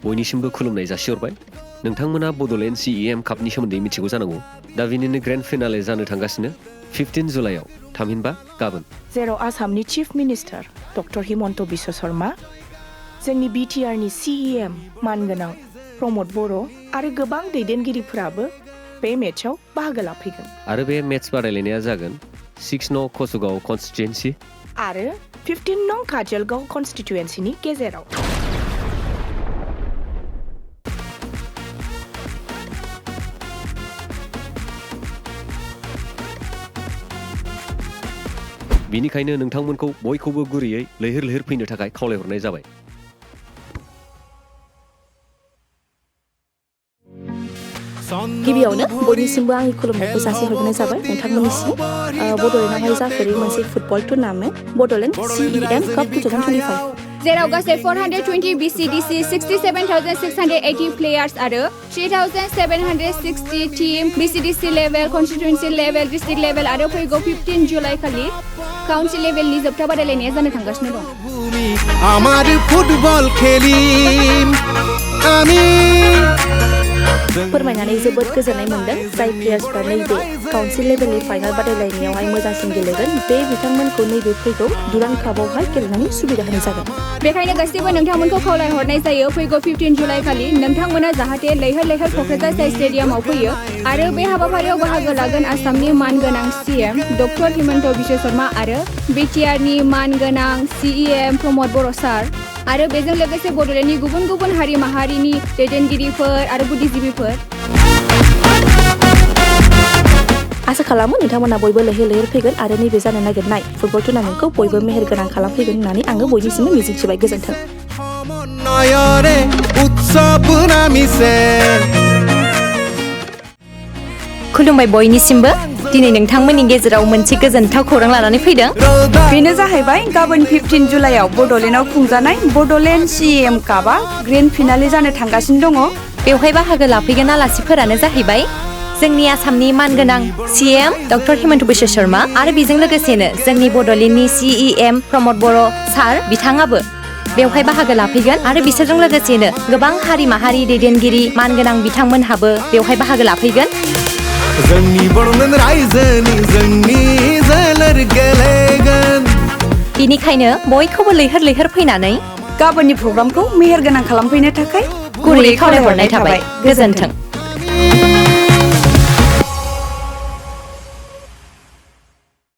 बयनिसिमबो खुलुमनाय जासिहरबाय। नोंथांमोना बड'लेण्ड CEM कापनि सोमोन्दै मिथिगौ जानांगौ। दा बिनिनो ग्रेन्ड फिनाले जानो थांगासिनो 15 जुलाइआव, थामहिनबा गाबोन। जेराव आसामनि chief minister doctor Himanta Biswa Sharma, जोंनि BTRनि CEM मानगोनां प्रमद बर' आरो गोबां दैदेनगिरिफोराबो बे मेचआव बाहागो लाफैगोन। आरो बे मेच बादायलायनाया जागोन 6 नं कसुगाव कनस्टिटुएन्सि आरो 15 नं काजलगाव कनस्टिटुएन्सिनि गेजेराव। बिनिखायनो नोंथांमोनखौ बयखौबो गुरैयै लैहोर लैहोर फैनो थाखाय खावलायहरनाय जाबाय। गिबियावनो बयनिसिमबो आंनि खुलुमनायखौ जासिहरग्रोनाय जाबाय नोंथांमोननिसिम। बड'लेण्डआवहाय जाफेरै मोनसे football tournament Bodoland CEM Cup 2025, जेराव गासै 420 BCDC 67,680 प्लेयार्स आरो 3,760 team BCDC level, constituency level, district level आरो फैगौ 15 जुलाइ खालि काउन्सिल लेभेलनि जोबथा बादायलायनाया जानो थांगासिनो दं। আমার ফুটবল খেলিম আমি। फोरमायनानै जोबोद गोजोननाय मोन्दों। जाय प्लेयार्सफ्रा नैबे काउन्सिल लेभेलनि फाइनाल बादायलायनायावहाय मोजांसिन गेलेगोन, बे बिथांमोनखौ नैबे फैगौ दुरान्ड कापआवहाय गेलेनायनि सुबिदा होनाय जागोन। बेखायनो गासैबो नोंथांमोनखौ खावलायहरनाय जायो फैगौ 15 जुलाइ खालि नोंथांमोना जाहाथे लैहोर लैहोर क'क्राझार SAI स्टेडियामाव फैयो आरो बे हाबाफारियाव बाहागो लागोन आसामनि मानगोनां CM डक्टर हिमन्त बिश्व शर्मा आरो BTRनि मानगोनां CEM प्रमद बर' सार आरो बेजों लोगोसे बड'लेण्डनि गुबुन गुबुन हारि माहारिनि दैदेनगिरिफोर आरो बुद्धिजिबिफोर। आसा खालामो नोंथांमोना बयबो लैहोर लैहोर फैगोन आरो नैबे जानो नागिरनाय फुटबल टुर्नामेन्टखौ बयबो मेहेर गोनां खालामफैगोन होननानै आङो बयनिसिमबो मिजिंथिबाय। गोजोन्थों। खुलुमबाय बयनिसिमबो। दिनै नोंथांमोननि गेजेराव मोनसे गोजोनथाव खौरां लानानै फैदों। बेनो जाहैबाय गाबोन 15 जुलाइआव बड'लेण्डआव खुंजानाय बड'लेण्ड CEM कापआ ग्रेन्ड फिनाले जानो थांगासिनो दङ। बेवहाय बाहागो लाफैगोन आलासिफोरानो जाहैबाय जोंनि आसामनि मानगोनां CM डक्टर हिमन्त बिश्व शर्मा आरो बेजों लोगोसेनो जोंनि बड'लेण्डनि CEM प्रमद बर' सार बिथाङाबो बेवहाय बाहागो लाफैगोन आरो बिसोरजों लोगोसेनो गोबां हारि माहारि दैदेनगिरि मानगोनां बिथांमोनहाबो बेवहाय बाहागो लाफैगोन। जोंनि बड'लेण्ड रायजोनि जोंनि जोलुर गेलेगोन। बिनिखायनो बयखौबो लैहोर लैहोर फैनानै गाबोननि प्रग्रामखौ मेहेर गोनां खालामफैनो थाखाय गुरैयै खावलायहरनाय थाबाय। गोजोन्थों।